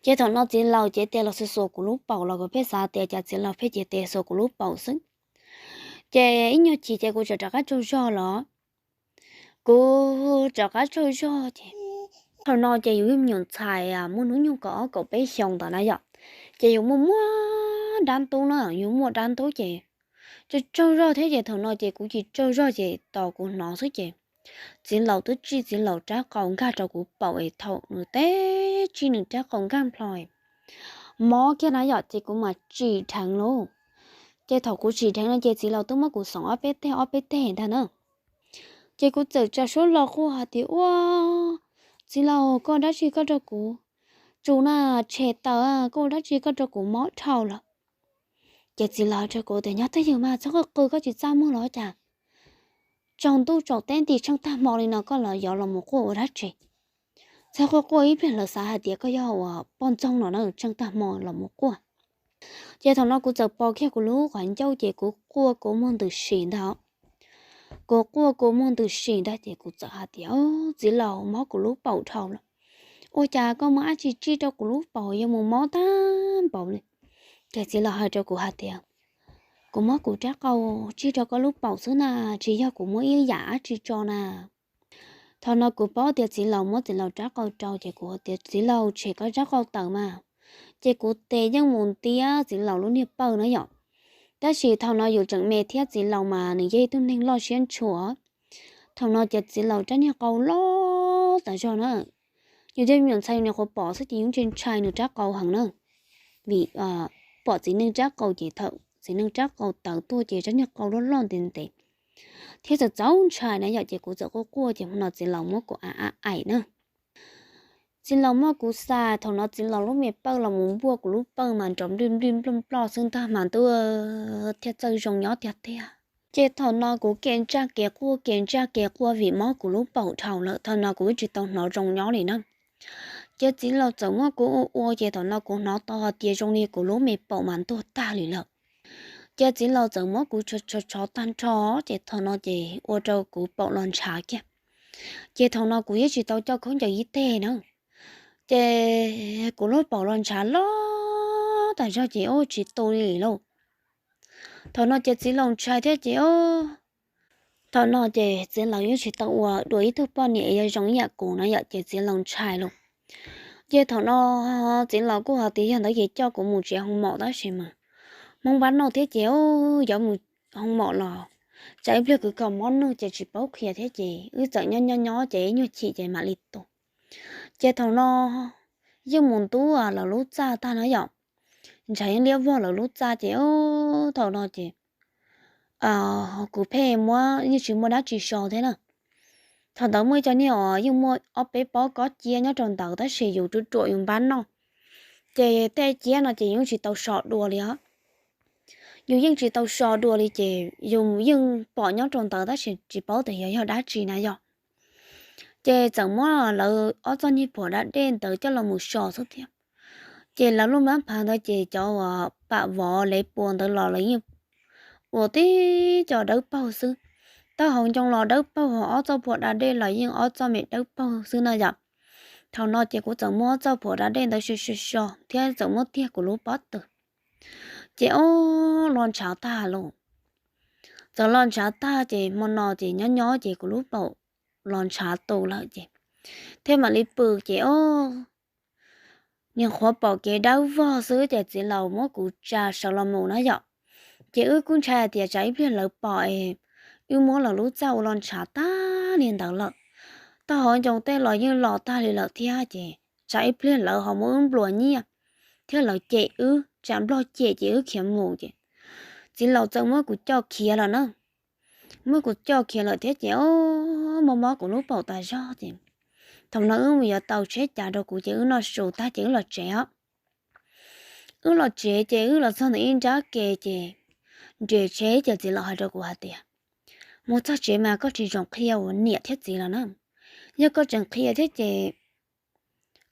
Ces thaum no txiv laus cev tes los xuas xuas kuv lub paum los kuv pheej xav tias cas txiv laus pheej cev tes xuas kuv lub paum xwb. Ces ib nyuag chim ces kuv txawm rov qab tsaug zog los. Kuv rov qab tsaug zog ces thaum no ces yus yog me nyuam ntxhais muaj hnub nyoog kaum ob kaum peb xyoos ntawd na yom, ces yus muaj muaj dab ntub na, yus muaj dab ntub ces tsaug tsaug zog thiab ces thaum no ces kuv tsis tsaug zog ces tos kuv hnov xwb ces txiv laus twb tsij txiv laus rab qau nkag rau kuv paum es thaum nws teb tsij nws rab qau nkag plho mob kiag na yom ces kuv mam tsim dheev lauj. Ces thaum kuv tsim dheev no ces txiv laus twb muab kuv xoom ob peb teg ob peb teg ntag na. Ces kuv txawm tsa suab los quaj hais tias, Ua, txiv laus, koj ua dab tsi koj rau kuv tsum na, tshem tawm, koj ua dab tsi koj rau kuv mob dhau lawm. Ces txiv laus hais rau kuv tias, Nyob twj ywm mas txhob qw qw, koj tsis txaj muag los cas? Tsaus ntuj tsaus teb nti tsheej tag hmo li no koj los yov los mus quaj ua dab tsi? Txhob quaj quaj ib pliag lawv xav hais tias koj yog uas poj ntxoog no na, tsheej tag hmo los mus quaj. Ces thaum no kuv txawm pos kiag kuv lub qhov ncauj ces kuv quaj kuv muag ntws si ntag. Kuv quaj kuv muag ntws si ntag ces kuv txawm hais tias, Txiv laus, mob kuv lub paum dhau lawm. Ua cas koj muab dab tsi tsij rau kuv lub paum yuav mus mob tag npaum li? Ces txiv laus hais rau kuv hais tias, Kuv muab kuv rab qau tsij rau koj lub paum xwb na, tsis yog kuv muab ib yam dab tsi tso na. Thaum no kuv paub tias txiv laus muab txiv laus rab qau rau ces kuv tias, Txiv laus, tshem koj rab qau tawm mas. Ces kuv tes yeej mus ntiab txiv laus lub niag pawg na yom. Tab sis thaum no yus tseem me thiab txiv laus mas nws yog ib tug neeg loj siab ntshua. Thaum no ces txiv laus rab niag qau loj tas zog na. Yus tej me nyuam ntxhais yus nyuam qhuav pom xwb ces yus ntshai ntshai nws rab qau heev na. Vim pom txiv neej rab qau ces thaum txiv neej rab qau tawm tuaj ces rab niag qau loj loj ntev ntev thiab txawm txaus ntshai na yom, ces kuv txawm quaj quaj ces hmo no txiv laus muab kuv a a aim na. Txiv laus muab kuv xa, thaum no txiv laus lub me pawg los mus npuaj kuv lub pawg mas nrov nplij nplij nploj nploj xwb ntag mas ntuj, thiaj txawj zoo nyob tiag tiag. Ces thaum no kuv kev ntsaj kev quaj kev ntsaj kev quaj vim mob kuv lub paum dhau lawm, thaum no kuv tsis tau hnov zoo nyob li na. Ces txiv laus txawm muab kuv ua ua ces thaum no kuv hnov tau hais tias zoo li kuv lub me paum mas ntuag tag li lawm. Ces txiv laus txawm muab kuv tshov tshov tag nrho, ces thaum no ces ua rau kuv paum los ntshav kiag. Ces thaum no kuv yeej tsis tau coj khaub ncaws ib teg na. Ces kuv lub paum los ntshav loj tas zog ces ua tsis tu li lauj. Thaum no ces txiv laus ntshai thiab ces thaum no ces txiv laus yeej tsis tau ua dua ib tug poj niam yuav zoo ib yam kuv na yom, ces txiv laus ntshai lauj. Ces thaum no txiv laus kuj hais tias yog ntawd ces coj kuv mus tsev hoo maum tab sis mas Hmoob npab noj thiab ces yuav mus hoo maum los tsam ib pliag kwv kaus mob nug ces tsis paub qhia thiab ces wb txawm nyob nyob nyob ces ib nyuag chim ces mam li tu. Ces thaum no yeej mus ntub lawv lub txaj tag na yom, ntshav yeej liab vog lawv lub txaj ces thaum no ces kuv pheej muab yeej tsis muaj dab tsi so thiab na. Thaum ntawd muaj ib co niag uas yeej muaj ob peb pob kob ciab nyob rau ntawd tab sis yus ruam ruam yus npab noj, ces tej ciab no ces yus yeej tsis tau so dua li os. Yus yeej tsis tau so dua li ces yus yeej pom nyob rau ntawd tab sis tsis paub tias yog yog dab tsi na yom. Ces txawm muab lawv ob txoj niag phuam da dej ntawd coj los mus so xwb thiab. Ces lawv lub npab phav ntawd ces cov uas pam vov lev puas ntawd los lawv yeej ua tib co dawb paug xwb. Taub hau ncoo los dawb paug, ob txoj phuam da dej los yeej ob txoj me dawb paug xwb na yom. Thaum no ces kuv txawm muab ob txoj phuam da dej ntawd so so so thiab txawm muab tiag kuv lub pob tw. Ces o, los ntshav tag lauj. Txawm los ntshav tag ces hmo no ces nyob nyob ces kuv lub paum los ntshav tu lawm ces thiaj mam li pw ces o, niag qhuav pom kev dawb vog xwb ces txiv laus muab kuv tsa sawv los mus na yom. Ces wb kuj ntshai hais tias tsam ib pliag lawv pom es wb muab lawv lub txaj ua los ntshav tag li ntawd lawm. Taub hau ncoo tej los yeej los tag li lawm thiab ces tsam ib pliag lawv ho muab wb nplua nyiaj thiab lawv cem wb, tsam nplog cem ces wb khiav mus ces txiv laus txawm muab kuv coj khiav lawm na. Muab kuv coj khiav lawm thiab ces o, mob mob kuv lub paum tas zog ces thaum no wb mus yuav tau tsheb cav rau kuv ces wb noj su tag ces wb los tsev os. Wb los tsev ces wb los txog ntawm ib nrab ke ces nres tsheb ces txiv laus hais rau kuv hais tias, mus txog tsev mas koj tsis txhob qhia uas niam thiab txiv los na. Yog koj tseem qhia thiab ces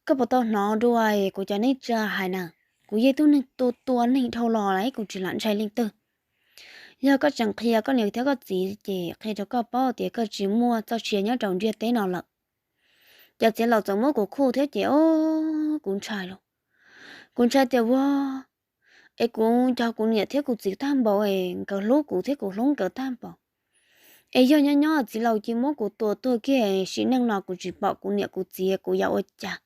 koj puas tau hnov dua kuv cov neej tsa hais na, kuv yog tug neeg tua tua neeg dhau los lawm kuv tsis lam ntshai leej twg. Yog koj tseem qhia koj niam thiab koj txiv ces qhia rau koj paub tias koj tsis muaj txoj sia nyob rau ntiaj teb no lawm. Ces txiv laus txawm muab kuv khuj thiab ces o, kuv ntshai lauj. Kuv ntshai tias ua, es kuv cov kuv niam thiab kuv txiv tag npaum es nkawd hlub kuv thiab kuv hlub nkawd tag npaum, es yog nyob nyob txiv laus cia muab kuv tua tuag kiag, sim neej no kuv tsis pom kuv niam kuv txiv kuv yuav ua cas?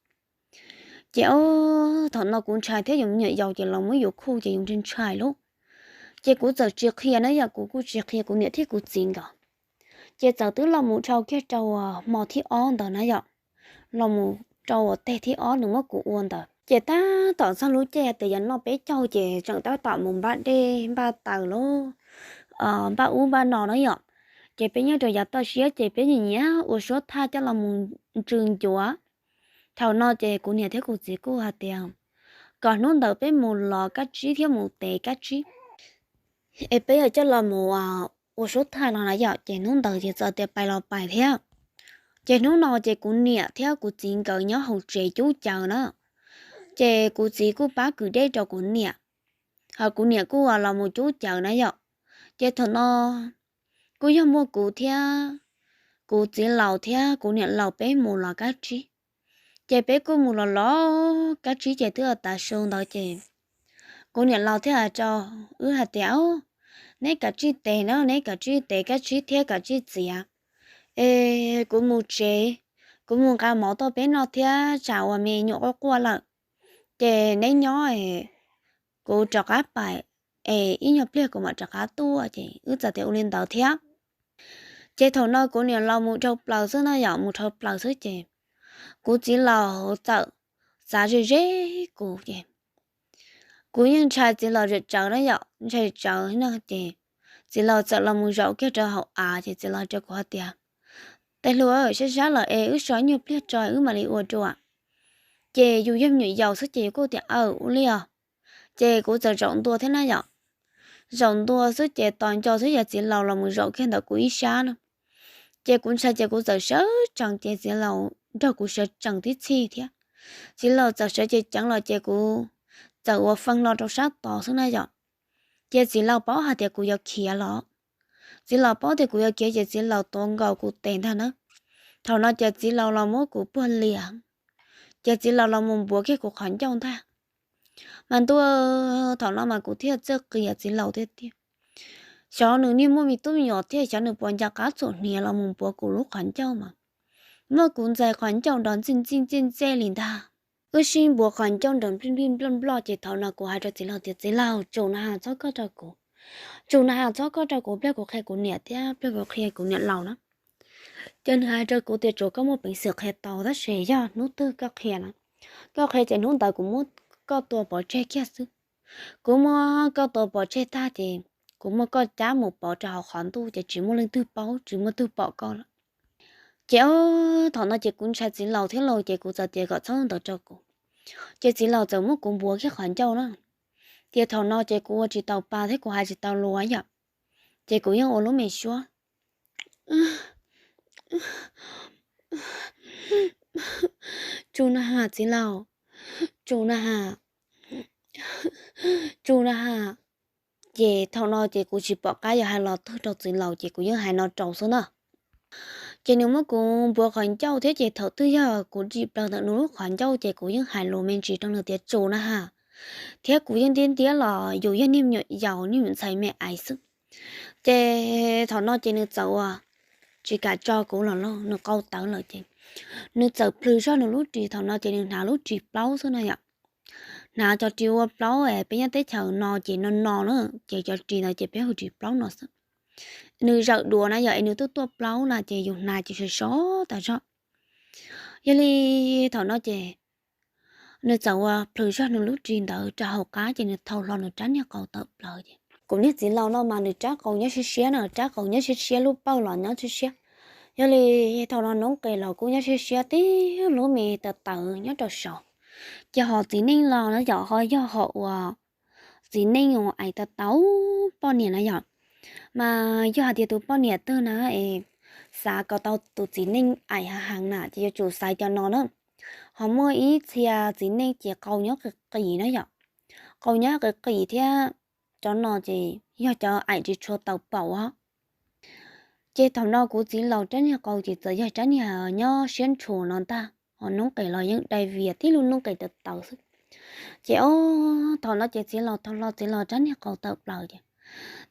Ces o, thaum no kuv ntshai thiab yus nyuam yaus ces los muab yus khuj ces yus ntshai ntshai lauj. Ces kuv txawm tsis qhia na yom, kuv kuj tsis qhia kuv niam thiab kuv txiv nkawd. Ces txawm twb los mus dhau kiag rau hmo thib ob ntawd na yom, los mus rau teg thib ob nws muab kuv ua ntawd ces tab tom txog lub caij tias yuav noj peb caug ces tseem tab tom mus npaj dej npaj taws lauj, npaj ub npaj no na yom. Ces peb nyob rau yav toj siab ces peb nyiam nyiam ua suab thaj coj los mus ntsw ncuav. Thaum no ces kuv niam thiab kuv txiv kuj hais tias kom hnub ntawd peb mus los kab tsib thiab mus tev kab tsib es peb yuav coj los mus ua suab thaj no na yom, ces hnub ntawd ces txawm tias pais los pais thiab. Ces hnub no ces kuv niam thiab kuv txiv nkawd nyob hauv tsev cub cawv na, ces kuv txiv kuj pab kwv dej rau kuv niam, ho kuv niam kuj los mus cub cawv na yom. Ces thaum no kuj yog muaj kuv thiab kuv txiv laus thiab kuv niam laus peb mus los kab tsib. Ces peb kuj mus los los kab tsib ces twb tav su ntawd ces kuv niam laus thiaj hais rau wb hais tias, neb kav tsij tev na, neb kav tsij tev kab tsib thiab kav tsij txiav es kuv mus tsev, kuv mus nqa mov tuaj peb noj thiab tsam uas me nyuam quaj quaj lawm. Ces neb nyob, kuv rov qab pais es ib nyuag pliag kuv mam rov qab tuaj. Ces wb txawm tias ua li ntawd thiab. Ces thaum no kuv niam laus mus dhau plaws xwb na yom, mus dhau plaws xwb ces kuv txiv laus txawm txav ze ze kuv ces kuv yeej ntshai txiv laus zam tsawv na yom, ntshai tsawv na ces txiv laus txawm los mus zaum kiag rau hauv av ces txiv laus rau kuv hais tias, tej hlub, sab sab lawm es wb so ib nyuag pliag tso wb mam li ua dua. Ces yus yog me nyuam yaus xwb ces yus kuj tias aw ua li os. Ces kuv txawm zaum ntua thiab na yom, zaum ntua xwb ces tos nco xwb ces txiv laus los mus zaum kiag ntawm kuv ib sab na. Ces kuv ntshai ces kuv txawm sawv tsees ces txiv laus nrog kuv sawv tsees tib txhij thiab. Txiv laus txawm sawv ceev ceev los ces kuv txawm ua fee hlo rau sab tod xwb na yom. Ces txiv laus paub hais tias kuv yuav khiav los, txiv laus paub tias kuv yuav khiav ces txiv laus tuav nkaus kuv tes ntag na. Thaum no ces txiv laus los muab kuv puag lias, ces txiv laus los mus npuav kiag kuv qhov ncauj ntag. Mas ntuj, thaum no mas kuv thiaj txawj qias txiv laus tiag tiag. Xyov nws niag muaj me tub me nyuam thiab xyov nws puas nco qab txhuam hniav los mus npuav kuv lub qhov ncauj mas muab kuv ntxais qhov ncauj nrov ntxij ntxij ntxej ntxej li ntag. Wb sib npuav qhov ncauj nrov nplij nplij nploj nploj ces thaum no kuv hais rau txiv laus tias, txiv laus, tsum na has txhob koj rau kuv, tsum na has txhob koj rau kuv, pliag kuv qhia kuv niam thiab pliag kuv qhia kuv niam laus na. Ces nws hais rau kuv tias, tsuav koj muaj peev xwm qhia tau tab sis yog hnub twg koj qhia na, koj qhia ces hnub ntawd kuv muab koj tua pov tseg kiag xwb. Kuv muab koj tua pov tseg tag ces kuv muab koj cab mus pov rau hauv qhov ntuj ces tsis muaj leej twg paub tsis muaj twg pom koj lawm. Ces thaum no ces kuv ntshai txiv laus thiab lauj ces kuv txawm tias kom txhob ntawd rau kuv. Ces txiv laus txawm muab kuv npuav kiag qhov ncauj na. Ces thaum no ces kuv ua tsis tau pa thiab kuv hais tsis tau lus yom. Ces kuv yeej ua lub me suab, tsum na has txiv laus, tsum na has, tsum na has. Ces thaum no ces kuv tsis pom qab yuav hais los twg rau txiv laus ces kuv yeej hais no rau xwb na. Ces nws muab kuv npuav qhov ncauj thiab ces thaum twg yog kuv dim plaws ntawm nws lub qhov ncauj ces kuv yeej hais lus me ntsis rau nws tias tsum na has. Thiab kuv yeej ntiab ntiab los yus yog niag me nyuam yaus niag me nyuam ntxhais me aiv xwb. Ces thaum no ces nws txawm ua tsis kam tso kuv los lauj, nws qau tawv lawm ces nws txawm plhws zog nws lub ris, thaum no ces nws hnav lub ris plaub xwb na yom. Hnav cov ris ua plaub es peb nyob teb chaws no ces no no na, ces cov ris ntawd ces peb hu ris plaub no xwb. Nws zawm duav na yom es nws tuaj tuaj plaub na ces yus hnav ces sov sov tas zog. Yog li thaum no ces nws txawm ua plhws zog nws lub ris ntawd rau hauv qab ces nws thau hlo nws rab niag qau tawm plaws ces kuv niag txiv laus no mas nws rab qau nyob siab siab na, rab qau nyob siab siab, lub pawg los nyob siab siab. Yog li thaum no noob qes los kuj nyob siab siab tib lub me taw tawv nyob rau saud. Ces ho txiv neej los no yom ho yog ho ua txiv neej uas aim tau tau poj niam na yom. Mas yog hais tias tus poj niam twg na es xav kom tau tus txiv neej aim hav heev na ces yuav tsum xaiv cov no na. Ho muaj ib txhia txiv neej ces qau nyob qis qis na yom, qau nyob qis qis thiab cov no ces yog cov aim tsis tshua tau paum os. Ces thaum no kuv txiv laus rab niag qau ces txawm yog rab niag nyob siab ntshua no ntag, ho noob qes los yeej dai vias tib lub noob qes tawv tawv xwb. Ces ob thaum no ces txiv laus tau hlo txiv laus rab niag qau tawm plaws ces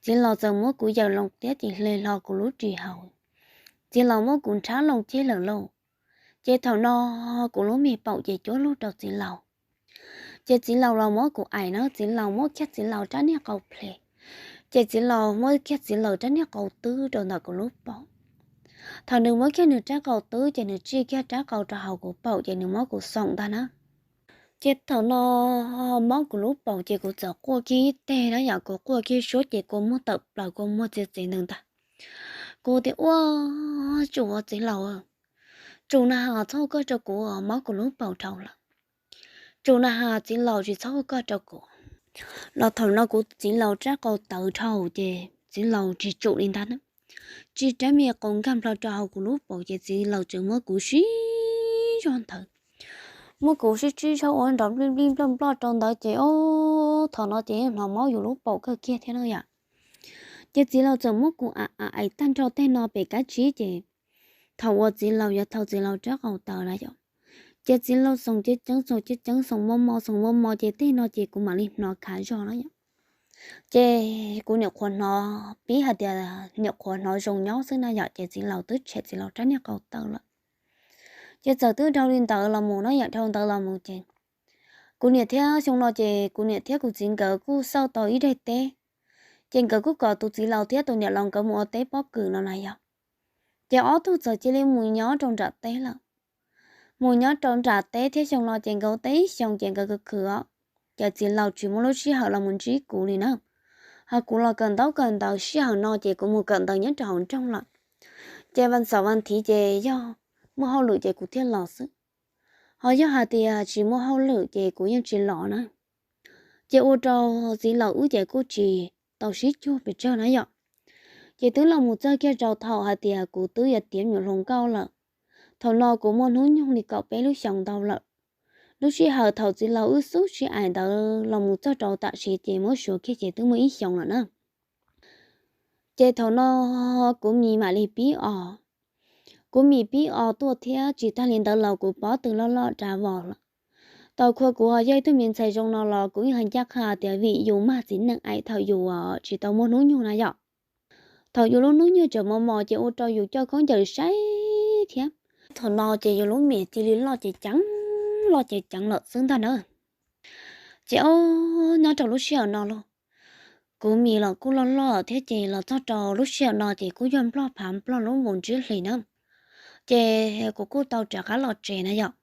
txiv laus txawm muab kuv yawm loo tiab ces hle hlo kuv lub ris hauv. Txiv laus muab kuv nrhab loo ceg lawm lauj. Ces thaum no kuv lub me paum ces cuab lug rau txiv laus. Ces txiv laus los muab kuv aim na, txiv laus muab kiag txiv laus rab niag qau ple. Ces txiv laus muab kiag txiv laus rab niag qau twb rau ntawm kuv lub paum. Thaum nws muab kiag nws rab qau twb ces nws tsij kiag rab qau rau hauv kuv paum ces nws muab kuv xoom ntag na. Ces thaum no mob kuv lub paum ces kuv txawm quaj kiag ib teg na yom, kuv quaj kiag suab ces kua muag tawm plaws kua muag txiv txiv ntawd ntag. Kuv tias ua, tsum ua txiv laus, tsum na has txhob ua koj rau kuv, mob kuv lub paum dhau lawm. Tsum na has txiv laus tsis txhob ua koj rau kuv. Los thaum no kuv txiv laus rab qau tawv dhau ces txiv laus tsis tsum li ntag na. Tsij rab me qau nkag nplo rau hauv kuv lub paum ces txiv laus tseem muab kuv sib zog ntawd, muab kuv sib tsib zog ua nrov nplij nplij nploj nploj rau ntawd ces ob thaum no ces yeej hnov mob yus lub paum kawg kiag thiab na yom. Ces txiv laus txawm muab kuv aim aim tag nrho tej no pem kab tsib ces thaum uas txiv laus yuav thau txiv laus rab qau tawv na yom, ces txiv laus xoom ceev ceev xoom ceev ceev xoom mos mos xoom mos mos ces tej no ces kuv mam li hnov khav zog na yom. Ces kuv nyuam qhuav hnov pib hais tias nyuam qhuav hnov zoo nyob xwb na yom, ces txiv laus twb tshem txiv laus rab niag qau tawv lawm. Ces txawm twb dhau li ntawd los mus na yom, dhau ntawd los mus ces kuv niam thiab xyoo no ces kuv niam thiab kuv txiv nkawd kuj xauj tau ib daim teb. Ces nkawd kuj kom tus txiv laus thiab tus niam laus nkawd mus ua teb pob kws no na yom. Ces ob tug txawm cia li mus nyob rau nram teb lawm. Mus nyob rau nram teb thiab xyoo no ces nkawd ua teb ib xyoos ces nkawd khwv khwv os. Ces txiv laus tsis muaj lub sij hawm los mus ntsib kuv li na. Ho kuv los kawm ntaub kawm ntawv sij hawm no ces kuv mus kawm ntawv nyob rau hauv nroog lawm. Ces vas xaum vas thiv ces yog muaj hauj lwm ces kuv thiaj los xwb. Ho yog hais tias tsis muaj hauj lwm ces kuv yeej tsis los na. Ces ua rau txiv laus wb ces kuj tsis tau sib cuag pes tsawg na yom. Ces twb los mus txog kiag rau thaum hais tias kuv twb yuav tiav me nyuam hluas nkauj lawm. Thaum no kuv muaj hnub nyoog li kaum peb lub xyoos ntau lawm. Lub sij hawm thaum txiv laus wb xub sib aim ntawd los mus txog rau tam sim ces muab suav kiag ces twb muaj ib xyoos lawm na. Ces thaum no kuv mis mam li pib os. Kuv mis pib os tuaj thiab tsis tag li ntawd los kuv pob tw loj loj dav vos lawm. Tau khuv kuv ho yog ib tug me ntxhais zoo no los kuv yeej hais ncaj qha tias vim yus mag txiv neej aim thaum yus tsis tau muaj hnub nyoog na yom. Thaum yus lub hnub nyoog tseem mos mos ces ua rau yus coj khaub ncaws saib thiab. Thaum no ces yus lub mis cia li loj ceev ceev, loj ceev ceev lawm xwb ntag na. Ces ob nyob rau lub sij hawm no los kuv mis los kuj loj loj thiab ces los txog rau lub sij hawm no ces kuj yog nplog phav nplog lub npus ntsib hlis na. Ces kuv kuj tau rov qab los tsev na yom.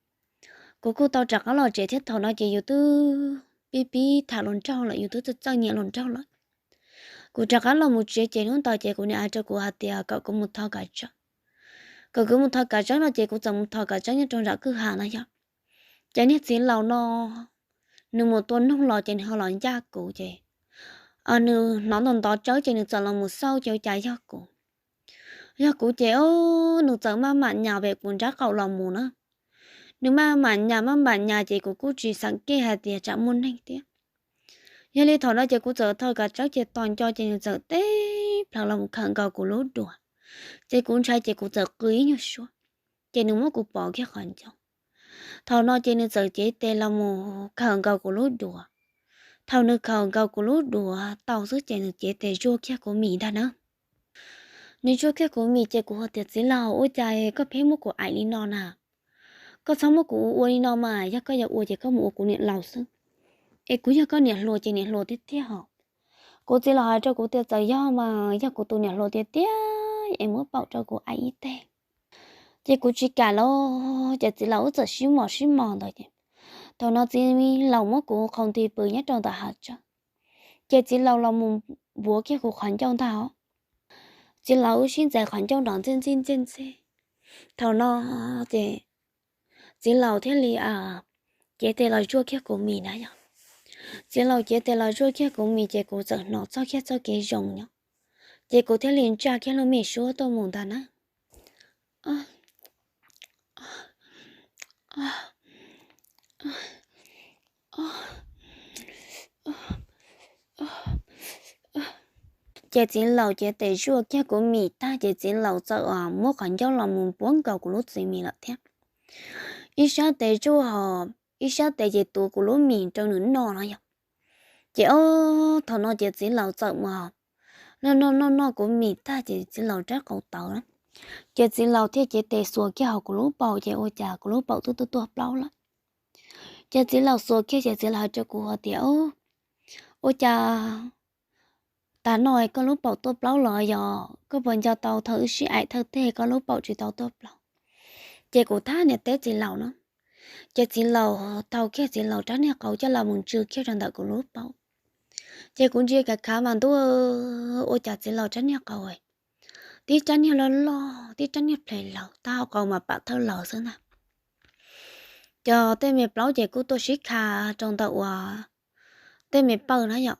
Kuv kuj tau rov qab los tsev thiab thaum no ces yus twb pib pib tham hluas nraug lawm, yus twb txawj txawj nyiam hluas nraug lawm. Kuv rov qab los mus tsev ces hnub ntawd ces kuv niam hais rau kuv hais tias kom kuv mus thov kav tsawb, kom kuv mus thov kav tsawb no ces kuv txawm mus thov kav tsawb nyob rau nram kwj ha na yom. Ces niag txiv laus no nws mus tua noog los ces nws ho los ncaj kuv ces nws hnov ntov ntov tsawb ces nws txawm los mus xauj ces ua cas yog kuv. Yog kuv ces nws txawm maj mam nyas pem kuv nrab qaum los mus na. Nws maj mam nyas maj mam nyas ces kuv kuj tsis xav kej hais tias tsam muaj neeg thiab. Yog li thaum no ces kuv txawm thov kav tsawb ces tos nco ces nws txawm teb plhaws los mus khawm nkaus kuv lub duav. Ces kuv ntshai ces kuv txawm qw ib nyuag suab, ces nws muab kuv pov kiag qhov ncauj. Thaum no ces nws txawm cev tes los mus khawm nkaus kuv lub duav. Thaum nws khawm nkaus kuv lub duav tau xwb ces nws cev tes zuaj kiag kuv mis ntag na. Nws zuaj kiag kuv mis ces kuv hais tias txiv laus, ua cas koj pheej muab kuv aim li no na? Koj txhob muab kuv ua ua li no mas, yog koj yuav ua ces koj mus ua kuv niam laus xwb. Es kuv yog koj niam hluas ces niam hluas tiag tiag hos. Kuv txiv laus hais rau kuv tias txawm yog mas yog kuv tus niam hluas tiag tiag es muab paum rau kuv aim ib teg. Ces kuv tsis kam los ces txiv laus wb txawm sib mos sib mos ntawd ces thaum no txiv laus muab kuv qhau nti pw nyob rau ntawm hav tsawb. Ces txiv laus los mus npuav kiag kuv qhov ncauj ntag os. Txiv laus wb sib ntxais qhov ncauj nrov ntxij ntxij ntxij ntxij. Thaum no ces txiv laus thiaj li cev tes los zuaj kiag kuv mis na yom. Txiv laus cev tes los zuaj kiag kuv mis ces kuv txawm hnov txoj kiag txoj kev zoo nyob, ces kuv thiaj li ntsaj kiag lub me suab tuaj mus ntag na. Ces txiv laus cev tes zuaj kiag kuv mis tag ces txiv laus txawm muab qhov ncauj los mus npuav nkaus kuv lub txiv mis lawm thiab. Ib sab tes zuaj ho ib sab tes ces tuav kuv lub mis rau nws noj no yom. Ces ob thaum no ces txiv laus txawm mus noj noj noj noj kuv mis tag ces txiv laus rab qau tawv na. Ces txiv laus thiaj cev tes xuas kiag hauv kuv lub paum ces ua cas kuv lub paum twb tuaj tuaj plaub lawm. Ces txiv laus xuas kiag ces txiv laus hais rau kuv hais tias, Ua cas tav no koj lub paum tuaj plaub los yog koj puas nco tau thaum wb sib aim thawj teg koj lub paum tsis tau tuaj plaub? Ces kuv thab niam teb txiv laus no. Ces txiv laus thau kiag txiv laus rab niag qau coj los mus ntsw kiag rau ntawm kuv lub paum. Ces kuv ntsia kav khav mas ntuj, ua cas txiv laus rab niag qau tib rab niag loj loj tib rab niag plhe lawm, tab hau qau mas pam thawj lawm xwb ntag. Ces tej me plaub ces kuj tuaj sib kha rau ntawm uas tej me pawj na yom.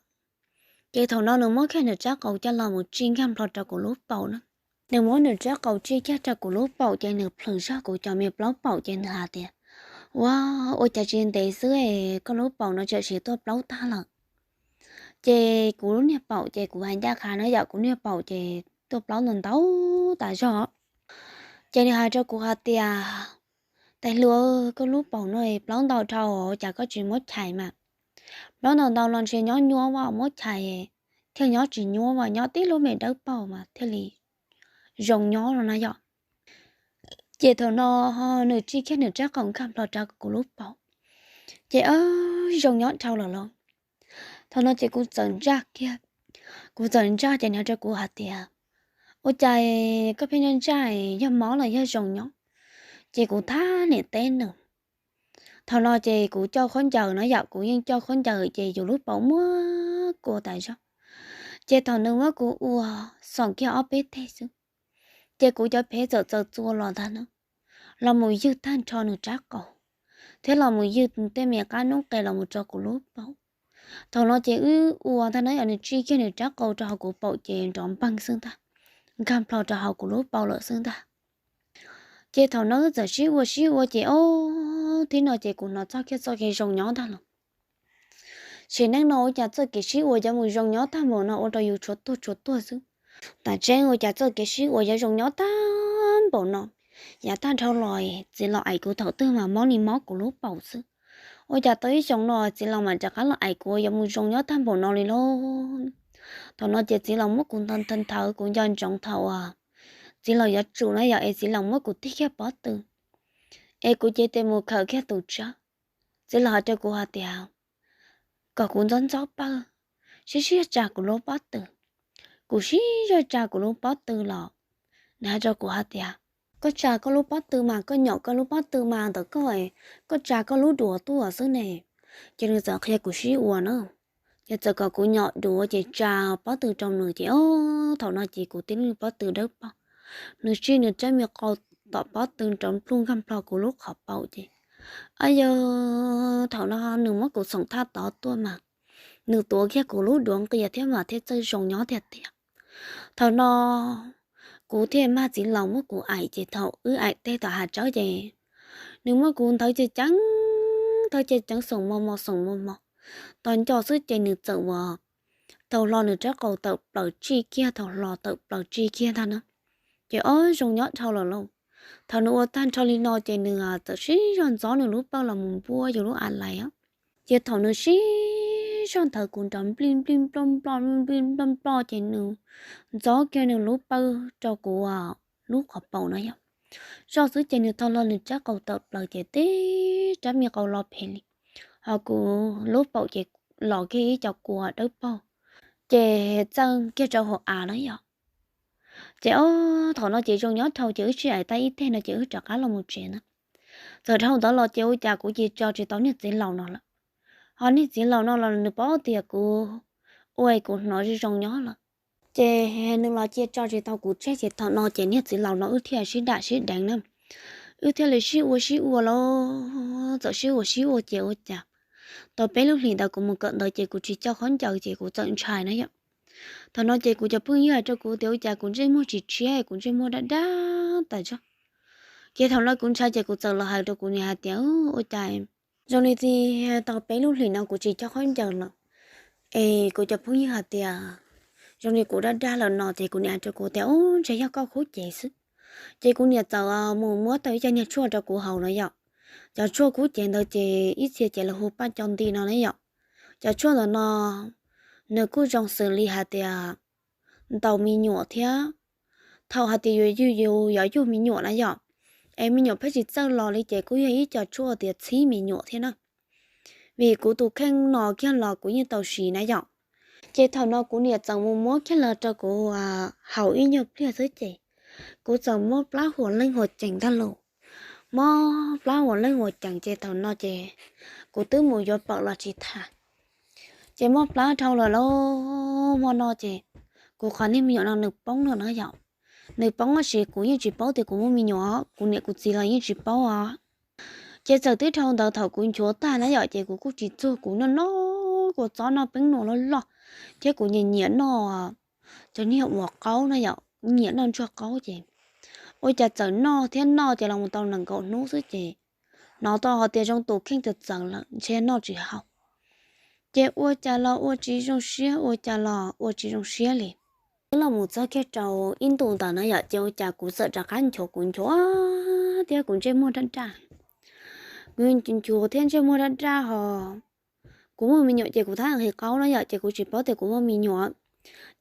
Ces thaum no nws muab kiag nws rab qau coj los mus tsij nkag nplho rau kuv lub paum na. Nws muab nws rab qau tsij kiag rau kuv lub paum ces nws plhws zog kuv cov me plaub paum ces nws hais tias, Ua, ua cas tsis ntev xwb koj lub paum no tseem siv tuaj plaub tag lawm? Ces kuv lub niag paum ces kuv hais ncaj qha no yom, kuv niag paum ces tuaj plaub ntau ntau tas zog. Ces nws hais rau kuv hais tias, Tais hluas, koj lub paum no plaub ntau dhau, cas koj tsis muab chais mas? Plaub ntau ntau los ntshe nyob nyuab, muab chais thiaj nyob tsis nyuab, nyob tib lub me dawb paug mas thiaj li zoo nyob no na yom. Ces thaum no nws tsij kiag nws rab qau nkag nplho rau kuv lub paum, ces zoo nyob dhau lawm lauj. Thaum no ces kuv txawm ntsaj kiag, kuv txawm ntsaj ces nws hais rau kuv hais tias, Ua cas koj pheej ntsaj ntsaj, yog mob los yog zoo nyob? Ces kuv thab niam teb nws. Thaum no ces kuv coj khaub ncaws no yom, kuv yeej coj khaub ncaws ces yus lub paum muab kua tas zog. Ces thaum nws muab kuv ua xoom kiag ob peb teg xwb, ces kuv cov phev txawm txaws txua los ntag na, los mus ywg tag nrho nws rab qau, thiab los mus ywg tej me qab noob qes los mus rau kuv lub paum. Thaum no ces wb ua ntag na yom, nws tsij kiag nws rab qau rau hauv kuv paum ces nrov npeeg xwb ntag, nkag nplho rau hauv kuv lub paum lawm xwb ntag. Ces thaum no wb txawm sib ua sib ua ces ob thib no ces kuv hnov txoj kiag txoj kev zoo nyob ntag los. Sim neej no ua cas txoj kev sib ua yuav mus zoo nyob tag npaum no ua rau yus tshuav tuag tshuav tuag xwb. Tam tseeb ua cas txoj kev sib ua yuav zoo nyob tag npaum no, yav tag nrho los txiv laus aim kuv thaum twg mas mob li mob kuv lub paum xwb. Ua cas tau ib xyoos no txiv laus mam rov qab los aim kuv yuav mus zoo nyob tag npaum no li lauj. Thaum no ces txiv laus muab kuv nthawv nthawv kuv nco ntsoov thaum uas txiv laus yuav tsum na yom, es txiv laus muab kuv tig kiag pob tw, es kuv cev tes mus khawm kiag tus tsawb. Txiv laus hais rau kuv hais tias kom kuv ntxob ntxob pawg, sib sib tsa kuv lub pob tw. Kuv sib zog tsa kuv lub pob tw los nws hais rau kuv hais tias, Koj tsa koj lub pob tw mas, koj nyom koj lub pob tw mas ntawm koj, koj tsa koj lub duav tuaj xwb ne. Ces nws txawm qhia kuv sib ua na, ces txawm kom kuv nyom duav ces tsa pob tw rau nws ces ob thaum no ces kuv tib lub pob tw dawb paug, nws tsij nws rab me qau tom pob tw nrov nplug nkag nplho kuv lub qhov paum ces, ab yog, thaum no nws muab kuv xoom thaj tod tuaj mas nws tuav kiag kuv lub duav nqia thiab mas thiaj txawj zoo nyob tiag tiag. Thaum no kuv thiaj mag txiv laus muab kuv aim ces thaum wb aim teg tom hav tsawb ces nws muab kuv nthawv ceev ceev, nthawv ceev ceev xoom mos mos xoom mos mos, tos nco xwb ces nws txawm ua tau hlo nws rab qau tawm plaws tsij kiag, tau hlo tawm plaws tsij kiag ntag na. Ces ob zoo nyob dhau lawm lauj. Thaum nws ua tag nrho li no ces nws txawm sib zog ntxov nws lub pawg los mus npuab yus lub a lais. Ces thaum nws sib zog nthawv kuv nrov nplij nplij nploj nploj nplij nploj nploj ces nws ntxov kiag nws lub pawg rau kuv lub qhov paum no yog zoj xwb ces nws tau hlo nws rab qau tawm plaws ces tib rab me qau lo phem li, ho kuv lub paum ces los kiag ib co kua dawb paug, ces txawj kiag rau hauv av na yog. Ces ob thaum no ces zoo nyob dhau ces wb sib aim tag ib teg no ces wb rov qab los mus tsev na. Txawm dhau ntawd los ces ua cas kuv cia tso tsis tau niag txiv laus no lawm. Ho niag txiv laus no los nws paub tias kuv ua kuv hnov zoo zoo nyob lawm, ces nws los cia tso tsis tau kuv tseg ces thaum no ces niag txiv laus no wb thiaj sib dam sib deev na. Wb thiaj li sib ua sib ua los txawm sib ua sib ua ces ua cas tau peb lub hlis ntawd kuv mus kawm ntawv ces kuv tsis coj khaub ncaws ces kuv txawm ntshai na yom. Thaum no ces kuv cov phooj ywg hais rau kuv tias ua cas kuv ntsej muag tsis tshiab, kuv ntsej muag dab dab tas zog. Ces thaum no kuv ntshai ces kuv txawm los hais rau kuv niam hais tias, Ua cas zoo li tau peb lub hlis no kuv tsis coj khaub ncaws lawm? Es kuv cov phooj ywg hais tias zoo li kuv dab dab lawm no ces kuv niam hais rau kuv tias, Ub, ntshe yog koj khub cev xwb. Ces kuv niam txawm mus muab tau ib co niag tshuaj rau kuv haus no yom. Cov tshuaj kub cev ntawd ces ib txhia ces lawv hu Paj Cov Nti no na yom. Cov tshuaj ntawm no nws kuj zoo xws li hais tias ntaus me nyuam thiab. Thaum hais tias yus yug, yus yuav yug me nyuam na yom, es me nyuam pheej tsis txawj los li ces kuj yog ib co tshuaj tias txhib me nyuam thiab na. Vim kuv tus kheej no kiag los kuv yeej tau siv na yom. Ces thaum no kuv niam txawm mus muab kiag los rau kuv haus ib nyuag pliag xwb ces kuv txawm mob plab huas leej huas cees ntag lauj. Mob plab huas leej huas cees ces thaum no ces kuv twb mus yuav pawm los tsis tham. Ces mob plab dhau lawm lauj, hmo no ces kuv qhov niag me nyuam no nws poob no na yom. Nws poob tab sis kuv yeej tsis paub tias kuv muaj me nyuam, kuv niam kuv txiv los yeej tsis paub os. Ces txawm twb dhau ntawd thaum kuv nchuav tag na yom, ces kuv kuj tsis txuag, kuv noj noj kua txob noj peeb nuam loj loj, thiab kuv nyiam nyiam noj cov niag uas qaub na yom, nyiam noj ntsuag qaub ces ua cas txawm noj thiab noj ces los mus tau nees nkaum hnub xwb ces hnov tau hais tias zoo tus kheej txawv txawv lawm, ntshe noj tsis haum. Ces ua cas los ua tsis zoo siab, ua cas los ua tsis zoo siab li. Twb los mus txog kiag rau ib ntus ntawd na yom, ces ua cas kuv txawm rov qab nchuav, kuv nchuav thiab kuv ntsej muag daj daj. Kuv nchuav thiab ntsej muag daj daj ho kuv muaj me nyuam ces kuv thab nqhis qaub na yom, ces kuv tsis paub tias kuv muaj me nyuam.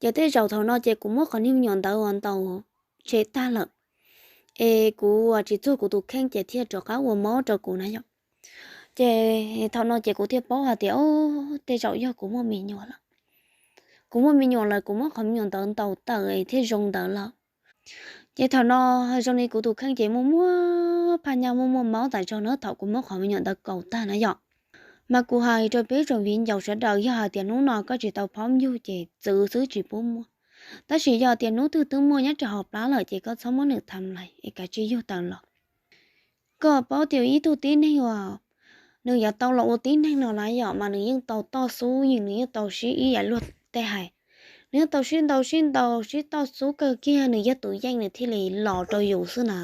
Ces tej zaum thaum no ces kuv muab qhov niag me nyuam ntawd uas ntaus tshem tag lawm, es kuv tsis txuag kuv tus kheej ces thiaj rov qab ua mob rau kuv na yom. Ces thaum no ces kuv thiaj paub hais tias, o, tej zaum yog kuv muaj me nyuam lawm. Kuv muaj me nyuam lawm, kuv muab qhov me nyuam ntawd ntaus tawm es thiaj zoo ntawd lawm. Ces thaum no zoo li kuv tus kheej ces muaj muaj phaj nyaj, muaj muaj mob tas zog na thaum kuv muab qhov me nyuam ntawd kaus tag na yom. Mas kuv hais rau peb tsoom viv ncaus sawv daws, yog hais tias hnub no koj tsis tau phob yug ces txwv xwb tsis pub muaj. Tab sis yog tias hnub twg twb muaj nyob rau hauv plab lawm ces koj txhob muab nws tham lais es kav tsij yug tawm los. Koj paub tias ib tug tib neeg uas nws yuav tau los ua tib neeg no na yom, mas nws yeej tau toj xub, yeej nws yeej tau sib ib yam luag tej hais. Nws yeej tau sib ntaus sib ntaus sib toj xub kawg kiag, nws yog tus yeej nws thiaj li los rau yus xwb na.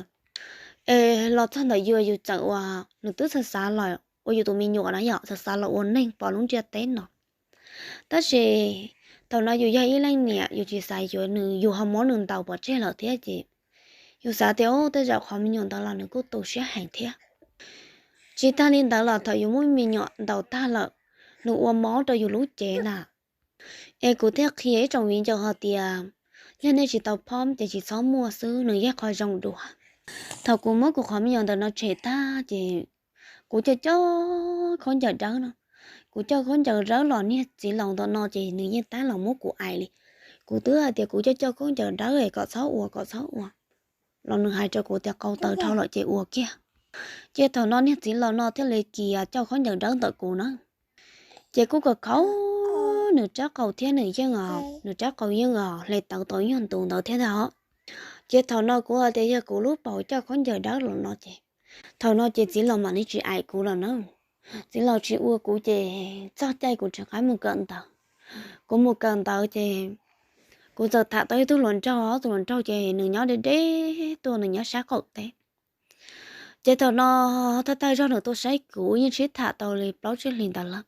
Es los txog ntawm yus, yus txawm uas nws twb xav xav los ua yus tus me nyuam na yom, xav xav los ua neeg pom lub ntiaj teb no. Tab sis thaum no yus yog ib leej niam, yus tsis xav yuav nws, yus ho muab nws ntaus pov tseg lawm thiab ces yus xav tias, o, tej zaum qhov me nyuam ntawd los nws kuj tu siab heev thiab. Tsis tag li ntawd los thaum yus muab me nyuam ntaus tag lawm, nws ua mob rau yus lub cev na. Es kuv thiaj qhia ib tsoom viv ncaus hais tias, yog nej tsis tau phob ces tsis txhob muaj xwb, nws yog qhov zoo dua. Thaum kuv muab kuv qhov me nyuam ntawm no tshem tag ces kuv coj coj khaub ncaws dawb no. Kuv coj khaub ncaws dawb los niag txiv laus ntawm no ces nws yeej tab los muab kuv aim li. Kuv twb hais tias kuv coj coj khaub ncaws dawb es kom txhob ua, kom txhob ua, los nws hais rau kuv tias qau taws dhau lawm ces ua kiag. Ces thaum no niag txiv laus no thiaj li kias coj khaub ncaws dawb ntawm kuv na. Ces kuj khaus khaus nws rab qau thiab nws yeej, nws rab qau yeej hle tawv tau ib nyuag ntus ntawd thiab ntag os. Ces thaum no kuv hais tias yog kuv lub paus coj khaub ncaws dawb los no ces, thaum no ces txiv laus mam li tsis aim kuv lawm na. Txiv laus tsis ua kuv ces txog caij kuv rov qab mus kawm ntawv. Kuv mus kawm ntawv ces kuv txawm tham tau ib tug hluas nraug, tus hluas nraug ces nws nyob deb deb tuaj, nws nyob sab qaum teb. Ces thaum no thawj thawj zaug nws tuaj saib kuv, yeej sib tham tau li plaub tsib hlis ntawd lawm.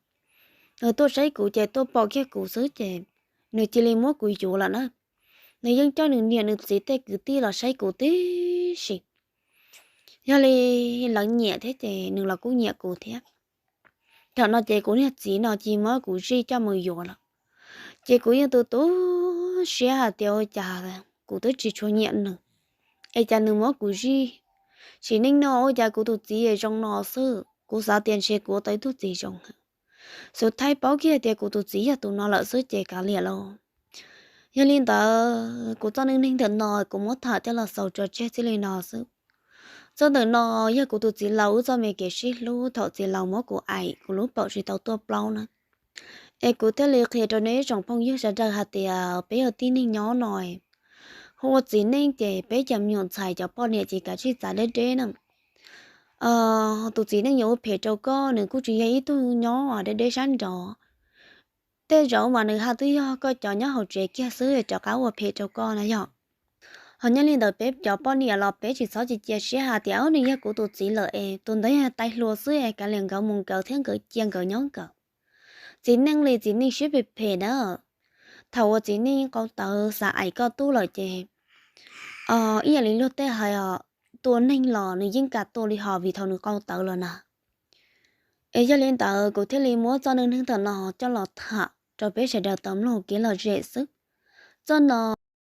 Nws tuaj saib kuv ces tuaj pom kiag kuv xwb ces nws cia li muab kuv yuav lawm na. Nws yeej coj nws niam nws txiv tej kwv tij los saib kuv tib si. Yog li lawv nyiam thiab ces nws los kuj nyiam kuv thiab. Thaum no ces kuv niag txiv no cia li muab kuv zij coj mus yuav lawm. Ces kuv yeej tu tu siab hais tias ua cas kuv twb tsis tshua nyiam nws, es cas nws muab kuv zij. Sim neej no ua cas kuv tus txiv zoo no xwb, kuv xav tias ntshe kuv tau ib tug txiv zoo heev. Xub thaib paub kiag tias kuv tus txiv yog tus no lawm xwb ces kav liam lauj. Yog li ntawd kuv txoj neej neeg ntawm no kuv muab tham coj los xaus tso tseg txij li no xwb. Txoj ntawm no yog kuv tus txiv laus wb txoj me kev sib hlub thaum txiv laus muab kuv aim kuv lub paum tsis tau tuaj plaub na. Es kuv thiaj li qhia rau nej ib tsoom phooj ywg sawv daws hais tias peb yog tib neeg nyob no, hu ua txiv neej ces peb cov me nyuam ntxhais cov poj niam ces kav tsij txav deb deb na. Tus txiv neej yuav ua phem rau koj nws kuj tsis yog ib tug nyob deb deb sab nraud. Tej zaum mas nws haj twb yog koj cov nyob hauv tsev kiag xwb rov qab ua phem rau koj na yom. Ho nyob li ntawd peb cov poj niam los peb tsis txhob cia cia siab hais tias nws yog kuv tus txiv lawm es tus ntawd yog tais hluas xwb es kav liam nkawd mus nkawd thiab nkawd cia nkawd nyob nkawd. Txiv neej li txiv neej siab phem phem na. Thaum uas txiv neej qau tawv xav aim koj tub lawm ces ib yam li luag tej hais os, tua neeg los nws yeej kam tua li hos vim thaum nws qau tawv los na. Es yog li ntawd kuv thiaj li muab txoj neej neeg ntawm no coj los tham rau peb sawv daws tau mloog kev lom zem xwb. Txoj no